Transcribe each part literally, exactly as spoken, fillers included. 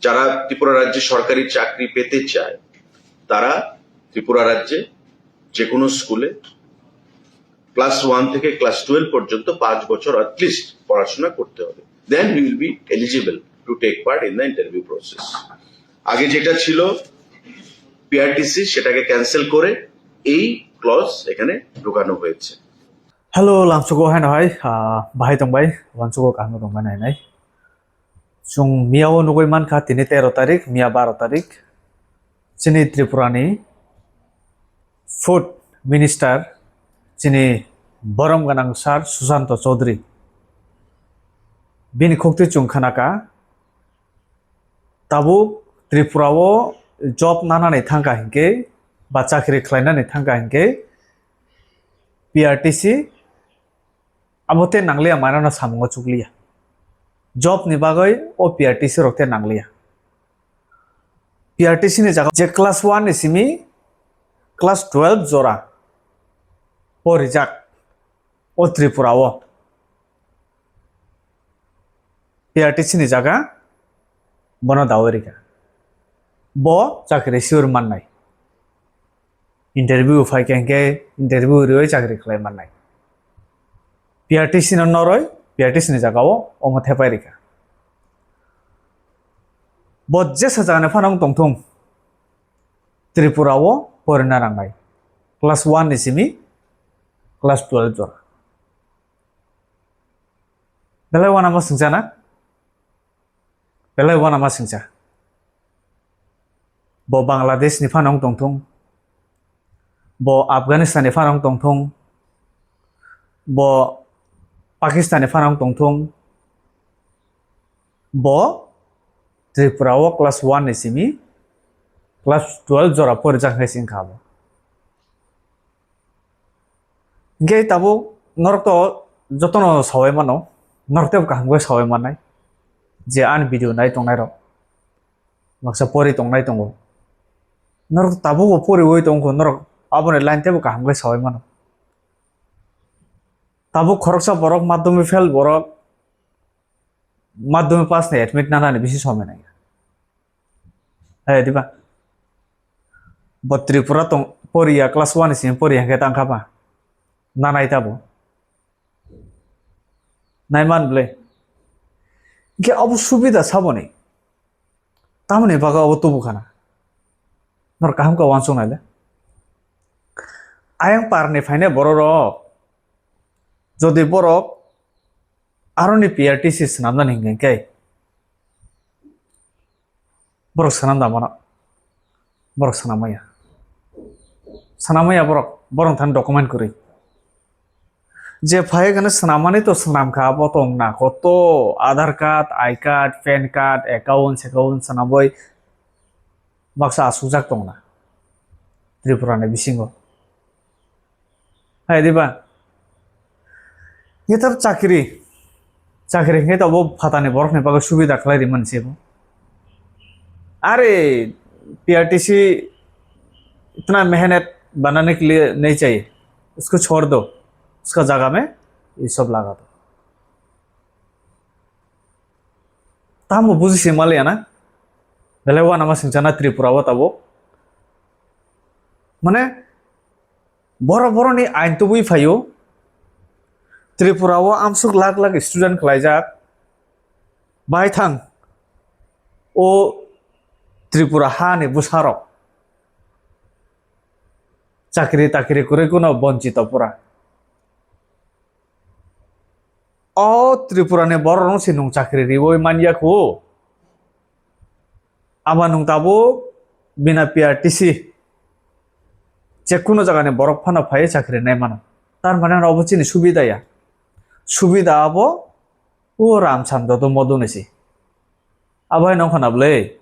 যারা ত্রিপুরা রাজ্যে সরকারি চাকরি পেতে চায়, তারা ত্রিপুরা রাজ্যে যে কোনো স্কুলে ক্লাস ওয়ান থেকে ক্লাস টুয়েলভ পর্যন্ত পাঁচ বছর অ্যাটলিস্ট পড়াশোনা করতে হবে। Then you will be eligible to take part in the interview process. আগে যেটা ছিল পিআরটিসি, সেটাকে ক্যান্সেল করে এই ক্লজ এখানে ঢোকানো হয়েছে। Hello, lamsugo haino hai, ah, bahai tongbai, wansugo kaham tongbai nai nai. Chwng miyao nugui mankha tini tero tarik, miya baro tarik. Chini Tripura ni Food Minister, chini borom gwnang Sir Susanto Chaudhary. Bini khukti chwng khnakha, tabuk Tripura o job nanani thangkha hinkhe, ba chakri khlainani thangkha hinkhe, P R T C abo tei nangliya, manano samungo chukliya. Job ni bagwi o P R T C rok tei nangliya. P R T C ni jaga je class one ni simi class twelve jora porijak o Tripura o. P R T C ni jaga bono dawi rikha. Bo chakri sure mannai. Interview phai khe hinkhe interview riwi chakri khlai mannai. P R T C no noroi P R T C ni jaga o omo thepai rikha. Bo jesa jaga ni phano wng tongthung, Tripura o porina nangnai. Class one ni simi class twelve jora. Belai uanama singcha na? Belai uanama singcha. Bo Bangladesh ni phano wng tongthung, bo Afghanistan ni phano wng tongthung, bo Pakistan ni phano wng tongthung, bo Tripura o class one ni simi class twelve jora porijak hai singkha bo. Hinkhe tabuk norok to jotono sawai mano, norok tebo kaham khe sawai mannai, je ani video nai tongnai rok, baksa pori tongnai tongo, norok tabukbo poriwi tongkho, norok aboni line tebo kaham khe sawai mano. Tabuk khoroksa borok madhyamik fail borok madhyamik pass ni admit nanani bisi somai nangya. Hai diba? Bo Tripura tong poriya, class one ni simi poriya hwnkhe tangkha ba? Nanai tabo. Naiman ble. Hwnkhe abo subida saboni. Tamoni bagwi abo tubu khana. Nor kaham khe uansuk naile. Ayang parni phainai borok rok. Jodi borok aroni P R T C swnamnani hwnkhe khe. Borok swnam da bono? Borok swnam maya. Swnam maya borok, borok thani document kwrwi. Je phai gana swnamani to swnamkha, abo to wngna koto Aadhaar card, I card, pan card, account, account swnamwi baksa asukjak tongna Tripura ni bisingo. Hai diba? Ngetar chakri, chakri hwnkhe to bo phatani borokni bagwi subida khlai rimani se bo. Are P R T C itna mehnat banane ke liye nahi chahiye, usko chhod do, uska jaga mein ye sab laga do. Tamo buji se maliya na? Belai uanama singcha na Tripura o tabuk. Mane, boro boroni ain tubui phaio. Tripura o amsuk lakh lakh student khlaijak. Bai thang. O Tripura hani bwsarok. Chakri takri kwrwi kuno bonchito pura. O Tripura ni borok rok se nwng chakri riwi man ya khu. Aba nwng tabuk bina P R T C je kuno jaga ni borok phano phai chakri nai mano. Tar mane obo chini subida ya. Subida abo o ram sam joto modo ni se. Abo hai nong khana bwle.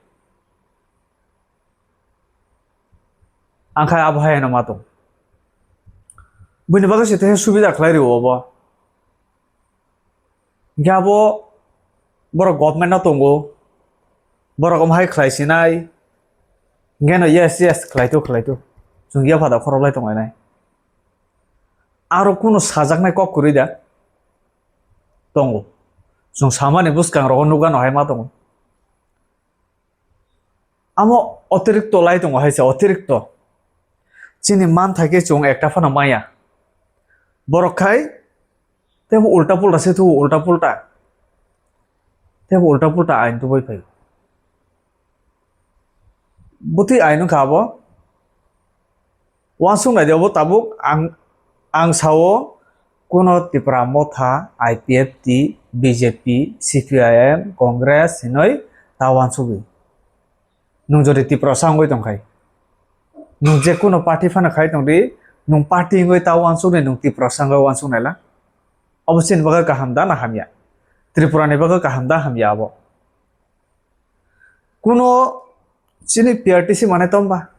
Ang khai abo hai no ma tong. Buini bagwi se te subida khlai rio obo. Hingke abo borok government no tongo, borok omo hai khlai sinai, hingke no yes, yes, khlai tu, khlai tu, chwng ya phada khorok lai tong lai nai. Aro kunu sajaknai kok kwrwi da tongo, chwng samani bwskang rogo nukgano hai ma tongo. Amo otirikto lai tongo hai se, otirikto. Chini manthai khe chwng ekta phano maya. Borok khai tebo ulta pulta se thugo, ulta pulta. Tebo ulta pulta ain tubui phai. Bwtwi ain wngkha abo. Uansuk nai de obo tabuk ang, ang sao kuno Tipra Motha, I P F T, B J P, C P I M, Congress hinoi ta uansugwi. Nwng jodi Tiprasa wngwi tongkhai, nwng je kuno party phano khai tongdi, nwng party wngwi ta uansuknai, nwng Tiprasa wngwi uansuk naila. Obo chini bagwi kaham da na hamya? Tripura ni bagwi kaham da hamya abo? Kuno chini P R T C mane tong ba?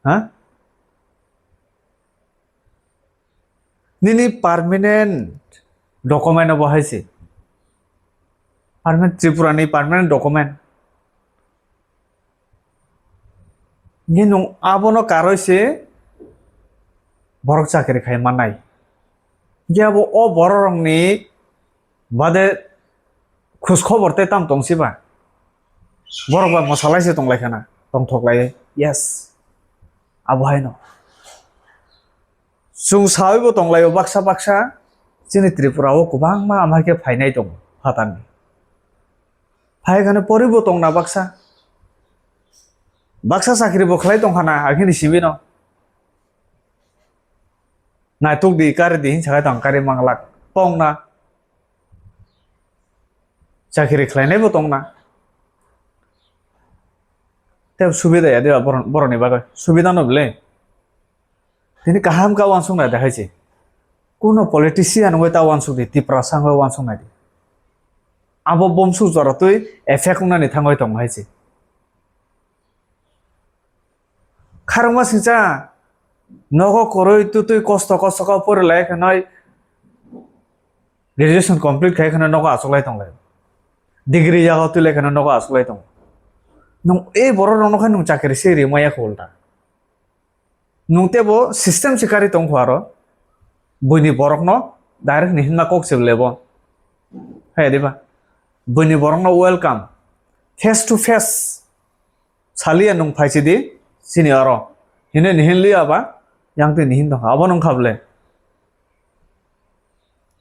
Ha? Nini permanent document obo hai se. Permanent Tripura ni permanent document. Nge nwng abono karwi se borok chakri khai mannai. Nge abo o borok rokni bade khus khobor tei tam tong siba. Borok ba mwsalai se tong lai khana, tongthok lai. Yes. Abo haino. Chwng sawi bo tong lai o baksa baksa. Chini Tripura o kwbangma ama khe phainai tongo phatarni. Phai khana pori bo tong na baksa. Baksa chakri bo khlai tong khana, akhini simi no. Naituk di, kari di, hinsa khai tong kari manglak. Tong na. Chakri khlainai bo tong na. Tei subida ya diba borok, borok ni bagwi. Subida no bwle. Tini kaham ka uansuk nai da hai se. Kuno politician wngwi ta uansuk di, Tiprasa wngwi uansuk nai di. Abo bomsuk jora twi effect wngnani thangwi tong hai se. Kharokma singcha nogo kwrwi twtwi kosto kosto khe pori lai khe noi graduation complete khai kheno nogo achuk lai tong lai. Degree yago twi lai kheno nogo achuk lai tong. Nwng e borok rokno khe nwng chakri se rimaya khe ulta. Nwng tebo system se kari tong kho aro. Buini borokno direct ni hinma kok se lebo. Hai diba? Buini borokno welcome. Face to face. Saliya nwng phaisidi sini oro. Hine nihin liya ba, yang twi nihin tongkha. Abo nwng kha bwle.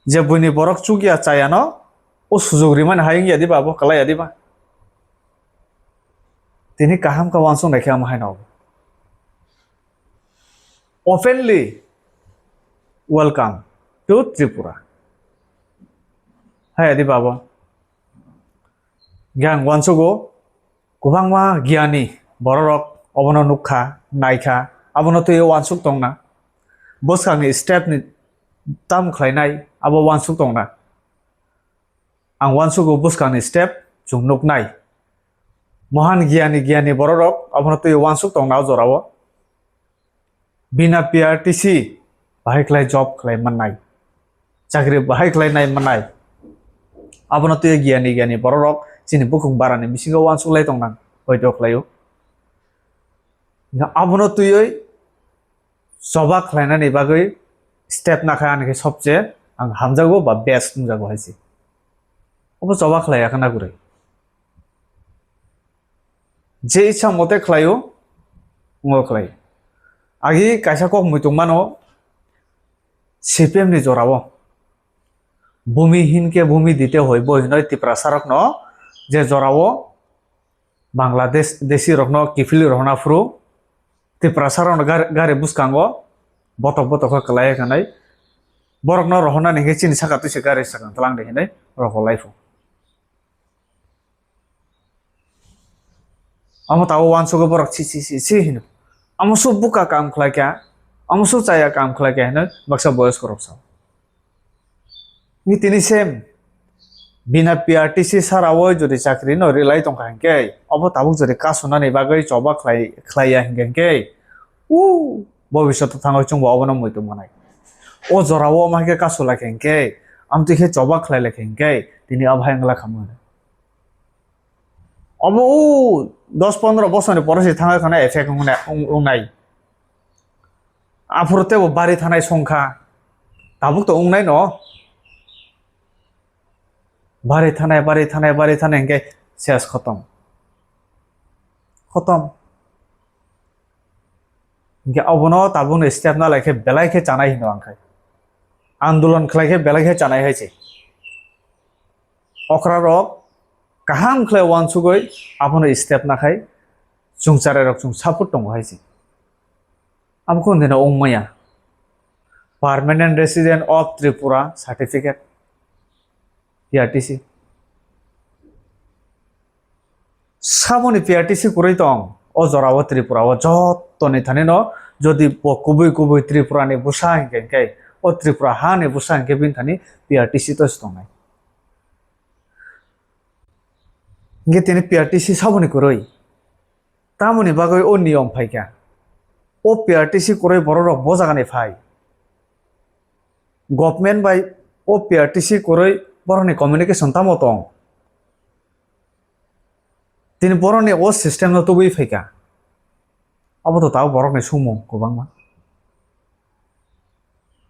Je buini borok chukya chayano, o sujuk rimani hai wngya diba, abo kwlaiya diba? Tini kaham khe uansuk naikhe ama haino. Openly welcome to Tripura. Hai diba abo? Yang uansugo, kwbangma giyani bororok obono nukha, naikha, abono twiwi uansuk tongna. Bwskangni step ni tam khlainai, abo uansuk tongna. Ang uansugo bwskangni step chwng nuknai. Mohan giyani giyani bororok obono twiwi uansuk tongna o jorao. Bina P R T C bahai khlai job khlai mannai, chakri bahai khlai nai mannai. Abono twiwi giyani giyani bororok chini bukhung barani bisingo uansuk lai tongnang, hoito khlaio. Abono twiwi choba khlainani bagwi step nakha ani khe sobse ang hamjago ba best wngjago hai se. Obo choba khlaiya khna kwrwi. Je ichha mote khlaio, wngbo khlai. Agi kaisa kok muitung mano, C P M ni jorao. Bhumi hinke bhumi dite hoibo hinoi Tiprasa rokno je jorao Bangladesh desi rokno kiphilwi rohorna phuru Tiprasa rokno gari, gari bwskango botok botok khe kwlaiya khanai. Borokno rohornani hinkhe chini saka twise gari sakang tlang de hinoi rokolaiphu. Amo tabuk uansukgo borok si si si si hino. Amo su buka kam khlaikha, amo su chaya kam khlaikha hino baksa boyoskorok sao. Ni tini sem bina P R T C sarawi jodi chakri no rilai tongkha hinkhe, obo tabuk jodi kasunani bagwi choba khlai, khlaiya hinkhe hinkhe, u bobishoto thangwi chwngbo obono muitu manai. O jorao omo hai khe kasu laikha hinkhe, amtwi khe choba khlai laikha hinkhe, tini abo hai wngla kha mwnai. Obo o dos pondro bosor ni pore se thangwi khana effect wngnai, wng-, wngnai. Aphuru tebo bari thanai songkha. Tabuk to wngnai no. Bari thanai, bari thanai, bari thanai hinkhe ses khotom. Kotom. Hinkhe abono tabukni step na lai khe belai khe chanai hino ang khai. Andolon khlai khe belai khe chanai hai se. Okra rok kaham khlai wansugwi abono step na khai chwng cherai rok chwng support tongo hai se. Abo khe hwnwi no wng maya. Permanent Resident of Tripura Certificate, P R T C. Saboni P R T C kwrwi tong, o jorao Tripura o jottoni thani no, jodi bo kubui kubui Tripura ni bwsa hinkhe, hinkhe o Tripura ha ni bwsa hinkhe bini thani P R T C to se tongnai. Hinkhe tini P R T C saboni kwrwi. Tamoni bagwi o niyom phaikha. O P R T C kwrwi borok rok bo jagani phai. Government bai o P R T C kwrwi borokni communication tamo tong? Tini borokni o system no tubui phaikha. Abo to tao borokni sumung kwbangma.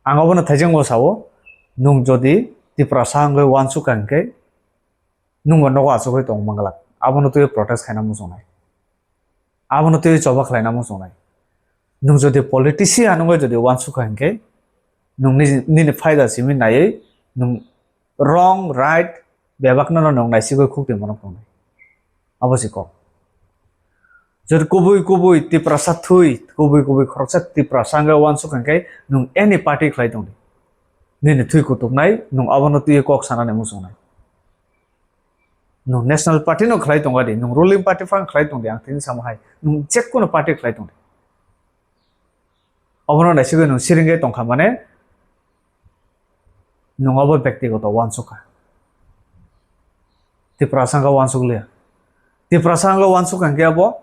Ang obono thaijengbo sao, nwng jodi Tiprasa wngwi wansukha hinkhe, nwngbo nogo achugwi tong manglak. Abono twiwi protest khaina muchungnai. Abono twiwi choba khlaina muchungnai. Nwng jodi politician wngwi jodi wansukha hinkhe, nwng nini, nini phaida simi naiwi nwng wrong, right, bebakno no nwng naisigwi khuk twi monok tongnai. Abo se kok. Jodi kubui kubui Tiprasa thwi, kubui kubui khoroksa Tiprasa wngwi wansukha hinkhe nwng any party khlai tongdi. Nini thwi kutuknai, nwng abono twiwi kok sanani muchungnai. Nwng National Party no khlai tonga di, nwng ruling party phang khlai tongdi, ang tini samo hai. Nwng jekkuno party khlai tongdi. Obono naisigwi nwng siringwi tongkha mane, nwng obo bektigoto wansukha. Tiprasa wngkha wansukliya. Tiprasa wngkha wansukha hinkhe abo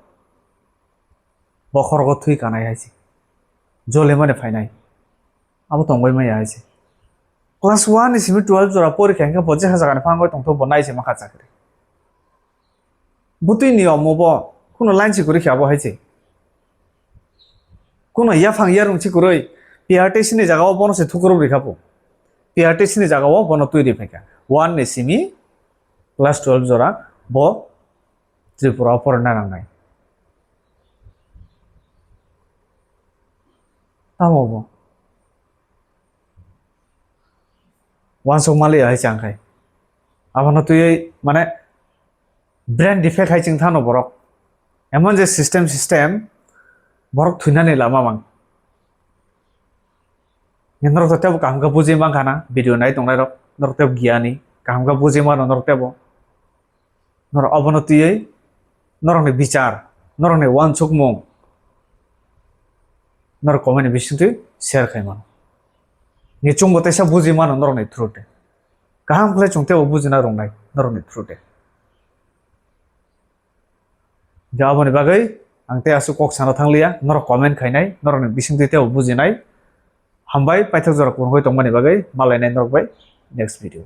bokhorogo thwi kanai hai se. Jolimani phainai. Abo tongbai maya hai se. Class one ni simi twelve jora porikha hinkhe bo jeha jagani phangwi tongtho bo nai se mankha chakri. Butwi ni omo bo kuno line si kwrwi khe abo hai se. Kuno yaphang yarung si kwrwi P R T C ni jagao bono se thukurub rikha bo. P R T C ni jagao bono twi ri phaikha. One ni simi class twelve jora bo Tripura o porina nangnai. Tamo bo. Wansuk maliya hai chang khai. Abono twiwi mane brain defect hai chwng thano borok. Emon je system system borok thwinani lama mang. Norok to tebo kaham khe bujui mankha na video nai tongnai rok. Norok tebo giyani kaham khe bujui mano norok tebo. Norok abono twiwi norokni bichar, norokni wansukmung norok comment ni bisingtwi share khai mano. Ni chwngbo teisa bujui mano norokni through te. Kaham khlai chwng tebo bujina rwngnai norokni through te. Hinkhe aboni bagwi ang tei aswk kok sana thangliya, norok comment khainai, norokni bisingtwi tebo bujinai. Hambai, paithak jora kwrwngwi tongmani bagwi, malainai norok bai next video.